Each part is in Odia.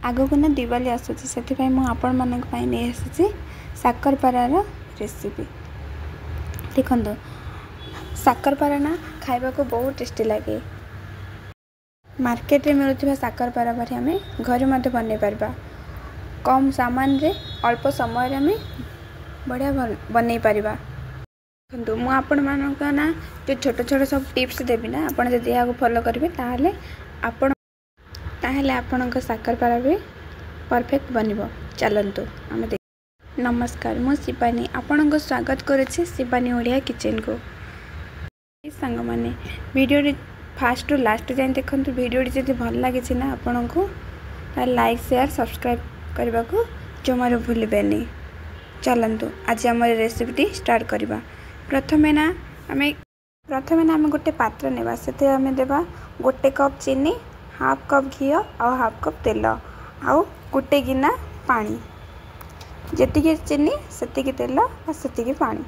ଆଗକୁ ନା ଦିୱାଲି ଆସୁଛି, ସେଥିପାଇଁ ମୁଁ ଆପଣମାନଙ୍କ ପାଇଁ ନେଇ ଆସିଛି ସାକରପାରାର ରେସିପି। ଦେଖନ୍ତୁ, ସାକରପାରା ନା ଖାଇବାକୁ ବହୁତ ଟେଷ୍ଟି ଲାଗେ। ମାର୍କେଟରେ ମିଳୁଥିବା ସାକରପାରା ପରି ଆମେ ଘରେ ମଧ୍ୟ ବନେଇ ପାରିବା। କମ୍ ସାମାନରେ ଅଳ୍ପ ସମୟରେ ଆମେ ବଢ଼ିଆ ବନେଇ ପାରିବା। ଦେଖନ୍ତୁ, ମୁଁ ଆପଣମାନଙ୍କ ନା ଯେଉଁ ଛୋଟ ଛୋଟ ସବୁ ଟିପ୍ସ ଦେବି ନା, ଆପଣ ଯଦି ଏହାକୁ ଫଲୋ କରିବେ ତାହେଲେ ଆପଣଙ୍କ ସାକରପାରା ବି ପରଫେକ୍ଟ ବନିବ। ଚାଲନ୍ତୁ ଆମେ। ନମସ୍କାର, ମୁଁ ଶିବାନୀ ଆପଣଙ୍କୁ ସ୍ୱାଗତ କରୁଛି ଶିବାନୀ ଓଡ଼ିଆ କିଚେନକୁ। ସାଙ୍ଗମାନେ, ଭିଡ଼ିଓଟି ଫାଷ୍ଟରୁ ଲାଷ୍ଟ ଯାଏଁ ଦେଖନ୍ତୁ। ଭିଡ଼ିଓଟି ଯଦି ଭଲ ଲାଗିଛି ନା ଆପଣଙ୍କୁ, ତାହେଲେ ଲାଇକ୍, ସେୟାର, ସବସ୍କ୍ରାଇବ୍ କରିବାକୁ ଜମାରୁ ଭୁଲିବେନି। ଚାଲନ୍ତୁ, ଆଜି ଆମର ରେସିପିଟି ଷ୍ଟାର୍ଟ କରିବା। ପ୍ରଥମେ ନା ଆମେ ଗୋଟେ ପାତ୍ର ନେବା। ସେଥିରେ ଆମେ ଦେବା 1 କପ୍ ଚିନି, ହାଫ୍ କପ୍ ଘିଅ ଆଉ ହାଫ୍ କପ୍ ତେଲ ଆଉ ଗୋଟେ ଗିନା ପାଣି। ଯେତିକି ଚିନି, ସେତିକି ତେଲ ଆଉ ସେତିକି ପାଣି,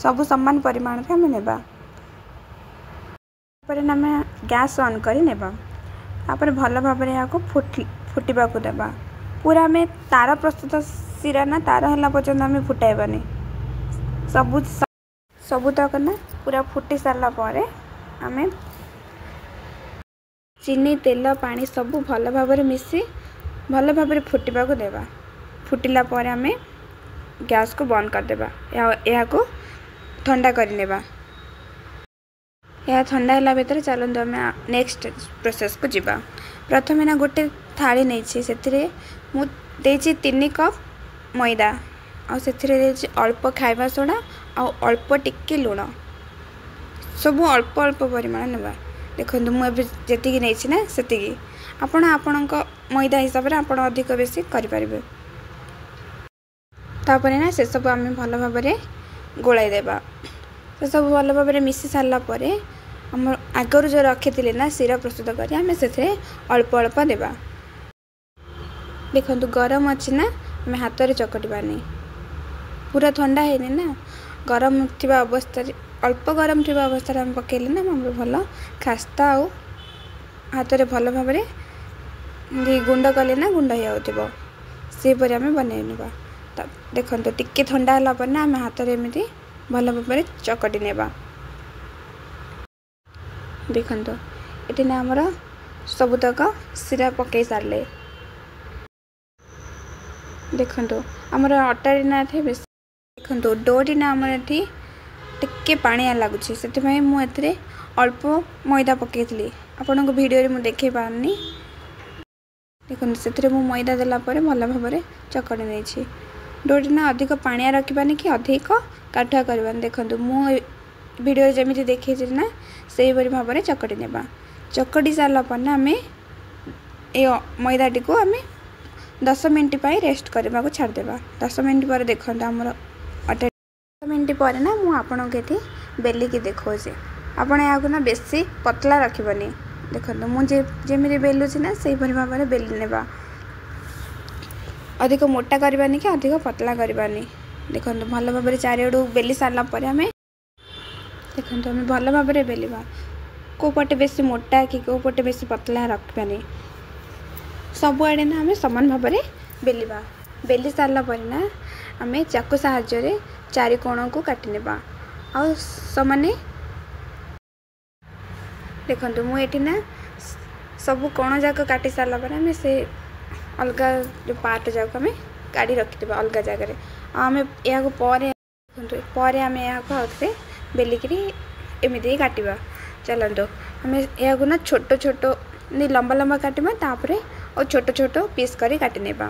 ସବୁ ସମାନ ପରିମାଣରେ ଆମେ ନେବା। ତାପରେ ଆମେ ଗ୍ୟାସ୍ ଅନ୍ କରି ନେବା। ତାପରେ ଭଲ ଭାବରେ ଏହାକୁ ଫୁଟିବାକୁ ଦେବା। ପୁରା ଆମେ ତାର ପ୍ରସ୍ତୁତ ଶିରା ନା ତାର ହେଲା ପର୍ଯ୍ୟନ୍ତ ଆମେ ଫୁଟାଇବାନି। ସବୁତକ ନା ପୁରା ଫୁଟି ସାରିଲା ପରେ, ଆମେ ଚିନି, ତେଲ, ପାଣି ସବୁ ଭଲ ଭାବରେ ମିଶି ଭଲ ଭାବରେ ଫୁଟିବାକୁ ଦେବା। ଫୁଟିଲା ପରେ ଆମେ ଗ୍ୟାସ୍କୁ ବନ୍ଦ କରିଦେବା। ଏହାକୁ ଥଣ୍ଡା କରିନେବା। ଏହା ଥଣ୍ଡା ହେଲା ଭିତରେ ଚାଲନ୍ତୁ ଆମେ ନେକ୍ସଟ ପ୍ରୋସେସ୍କୁ ଯିବା। ପ୍ରଥମେ ନା ଗୋଟେ ଥାଳି ନେଇଛି। ସେଥିରେ ମୁଁ ଦେଇଛି 3 କପ୍ ମଇଦା ଆଉ ସେଥିରେ ଦେଇଛି ଅଳ୍ପ ଖାଇବା ସୋଡ଼ା ଆଉ ଅଳ୍ପ ଟିକେ ଲୁଣ। ସବୁ ଅଳ୍ପ ଅଳ୍ପ ପରିମାଣ ନେବା। ଦେଖନ୍ତୁ, ମୁଁ ଏବେ ଯେତିକି ନେଇଛି ନା ସେତିକି ଆପଣ ଆପଣଙ୍କ ମଇଦା ହିସାବରେ ଆପଣ ଅଧିକ ବେଶୀ କରିପାରିବେ। ତାପରେ ନା ସେସବୁ ଆମେ ଭଲ ଭାବରେ ଗୋଳାଇ ଦେବା। ସେସବୁ ଭଲ ଭାବରେ ମିଶି ସାରିଲା ପରେ ଆମର ଆଗରୁ ଯେଉଁ ରଖିଥିଲେ ନା ଶିରା ପ୍ରସ୍ତୁତ କରି, ଆମେ ସେଥିରେ ଅଳ୍ପ ଅଳ୍ପ ଦେବା। ଦେଖନ୍ତୁ, ଗରମ ଅଛି ନା, ଆମେ ହାତରେ ଚକଟିବାନି। ପୁରା ଥଣ୍ଡା ହେଇନି ନା, ଗରମ ଥିବା ଅବସ୍ଥାରେ, ଅଳ୍ପ ଗରମ ଥିବା ଅବସ୍ଥାରେ ଆମେ ପକାଇଲେ ନା ଆମର ଭଲ ଖାସ୍ତା ଆଉ ହାତରେ ଭଲ ଭାବରେ ଗୁଣ୍ଡ କଲେ ନା ଗୁଣ୍ଡ ହେଇଯାଉଥିବ, ସେହିପରି ଆମେ ବନେଇ ନେବା। ଦେଖନ୍ତୁ, ଟିକେ ଥଣ୍ଡା ହେଲା ପରେ ନା ଆମେ ହାତରେ ଏମିତି ଭଲ ଭାବରେ ଚକଟି ନେବା। ଦେଖନ୍ତୁ, ଏଠି ନା ଆମର ସବୁତକ ଶିରା ପକାଇ ସାରିଲେ। ଦେଖନ୍ତୁ, ଆମର ଅଟାରେ ନା ଏଠି ବେଶୀ, ଦେଖନ୍ତୁ, ଡୋଟି ନା ଆମର ଏଠି ଟିକେ ପାଣିଆ ଲାଗୁଛି। ସେଥିପାଇଁ ମୁଁ ଏଥିରେ ଅଳ୍ପ ମଇଦା ପକାଇଥିଲି। ଆପଣଙ୍କ ଭିଡ଼ିଓରେ ମୁଁ ଦେଖାଇ ପାରୁନି। ଦେଖନ୍ତୁ, ସେଥିରେ ମୁଁ ମଇଦା ଦେଲା ପରେ ଭଲ ଭାବରେ ଚକଟି ନେଇଛି। ଡୋଟି ନା ଅଧିକ ପାଣିଆ ରଖିବାନି କି ଅଧିକ କାଠୁଆ କରିବାନି। ଦେଖନ୍ତୁ, ମୁଁ ଭିଡ଼ିଓରେ ଯେମିତି ଦେଖେଇଛି ନା, ସେହିପରି ଭାବରେ ଚକଟି ନେବା। ଚକଟି ସାରିଲା ପରେ ନା ଆମେ ଏ ମଇଦାଟିକୁ ଆମେ 10 ମିନିଟ୍ ପାଇଁ ରେଷ୍ଟ କରିବାକୁ ଛାଡ଼ିଦେବା। 10 ମିନିଟ୍ ପରେ ଦେଖନ୍ତୁ ଆମର ଅଟା। 10 ମିନିଟ୍ ପରେ ନା ମୁଁ ଆପଣଙ୍କୁ ଏଠି ବେଲିକି ଦେଖାଉଛି। ଆପଣ ଏହାକୁ ନା ବେଶୀ ପତଳା ରଖିବନି। ଦେଖନ୍ତୁ, ମୁଁ ଯେମିତି ବେଲୁଛି ନା, ସେହିପରି ଭାବରେ ବେଲି ନେବା। ଅଧିକ ମୋଟା କରିବାନି କି ଅଧିକ ପତଳା କରିବାନି। ଦେଖନ୍ତୁ, ଭଲ ଭାବରେ ଚାରିଆଡ଼ୁ ବେଲି ସାରିଲା ପରେ ଆମେ, ଦେଖନ୍ତୁ, ଆମେ ଭଲ ଭାବରେ ବେଲିବା। କେଉଁ ପଟେ ବେଶୀ ମୋଟା କି କେଉଁ ପଟେ ବେଶୀ ପତଳା ରଖିବାନି। ସବୁଆଡ଼େ ନା ଆମେ ସମାନ ଭାବରେ ବେଲିବା। ବେଲି ସାରିଲା ପରେ ନା ଆମେ ଚାକୁ ସାହାଯ୍ୟରେ ଚାରି କୋଣକୁ କାଟି ନେବା ଆଉ ସମାନେ। ଦେଖନ୍ତୁ, ମୁଁ ଏଠି ନା ସବୁ କୋଣ ଯାକ କାଟି ସାରିଲା ପରେ ଆମେ ସେ ଅଲଗା ଯେଉଁ ପାର୍ଟ ଯାକ ଆମେ କାଢ଼ି ରଖିଦେବା ଅଲଗା ଜାଗାରେ। ଆଉ ଆମେ ଏହାକୁ ପରେ, ଦେଖନ୍ତୁ, ପରେ ଆମେ ଏହାକୁ ଆଉଥରେ ବେଲିକିରି ଏମିତି କାଟିବା। ଚାଲନ୍ତୁ, ଆମେ ଏହାକୁ ନା ଛୋଟ ଛୋଟ ଲମ୍ବା ଲମ୍ବା କାଟିବା, ତାପରେ ଆଉ ଛୋଟ ଛୋଟ ପିସ୍ କରି କାଟି ନେବା।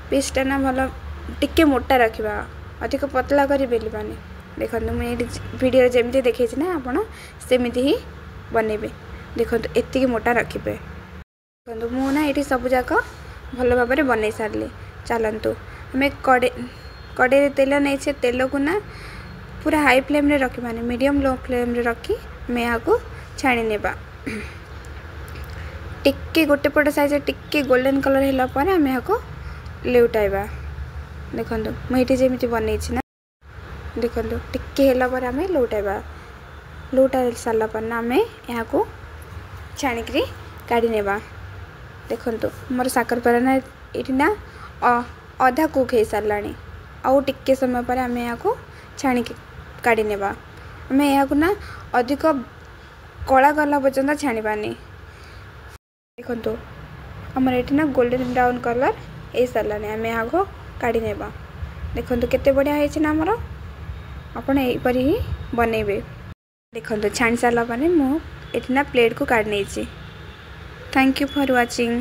ପିସ୍ଟା ନା ଭଲ ଟିକେ ମୋଟା ରଖିବା, ଅଧିକ ପତଳା କରି ବେଲିବାନି। ଦେଖନ୍ତୁ, ମୁଁ ଏଇଠି ଭିଡ଼ିଓରେ ଯେମିତି ଦେଖେଇଛି ନା, ଆପଣ ସେମିତି ହିଁ ବନେଇବେ। ଦେଖନ୍ତୁ, ଏତିକି ମୋଟା ରଖିବେ। ଦେଖନ୍ତୁ, ମୁଁ ନା ଏଇଠି ସବୁ ଯାକ ଭଲ ଭାବରେ ବନେଇ ସାରିଲି। ଚାଲନ୍ତୁ, ଆମେ କଡ଼େଇରେ ତେଲ ନେଇଛେ। ତେଲକୁ ନା ପୁରା ହାଇ ଫ୍ଲେମ୍ରେ ରଖିବାନି, ମିଡ଼ିୟମ୍ ଲୋ ଫ୍ଲେମ୍ରେ ରଖି ଆମେ ଏହାକୁ ଛାଣି ନେବା। ଟିକେ ଗୋଟେ ପଟ ସାଇଜ୍ ଟିକେ ଗୋଲ୍ଡେନ୍ କଲର୍ ହେଲା ପରେ ଆମେ ଏହାକୁ ଲେଉଟାଇବା। ଦେଖନ୍ତୁ, ମୁଁ ଏଇଠି ଯେମିତି ବନେଇଛି ନା, ଦେଖନ୍ତୁ, ଟିକେ ହେଲା ପରେ ଆମେ ଲେଉଟାଇବା। ଲେଉଟାଇ ସାରିଲା ପରେ ନା ଆମେ ଏହାକୁ ଛାଣିକିରି କାଢ଼ି ନେବା। ଦେଖନ୍ତୁ, ଆମର ସାକରପାରା ନା ଏଇଠି ନା ଅଧା କୁକ୍ ହେଇସାରିଲାଣି। ଆଉ ଟିକେ ସମୟ ପରେ ଆମେ ଏହାକୁ ଛାଣିକି କାଢ଼ି ନେବା। ଆମେ ଏହାକୁ ନା ଅଧିକ କଳା କଲା ପର୍ଯ୍ୟନ୍ତ ଛାଣିବାନି। ଦେଖନ୍ତୁ, ଆମର ଏଠି ନା ଗୋଲ୍ଡେନ୍ ବ୍ରାଉନ୍ କଲର୍ ହେଇସାରିଲାଣି। ଆମେ ଏହାକୁ କାଢ଼ି ନେବା। ଦେଖନ୍ତୁ, କେତେ ବଢ଼ିଆ ହେଇଛି ନା ଆମର। ଆପଣ ଏହିପରି ହିଁ ବନେଇବେ। ଦେଖନ୍ତୁ, ଛାଣି ସାରିଲା ପରେ ମୁଁ ଏଠି ନା ପ୍ଲେଟ୍କୁ କାଢ଼ି ନେଇଛି। Thank you for watching.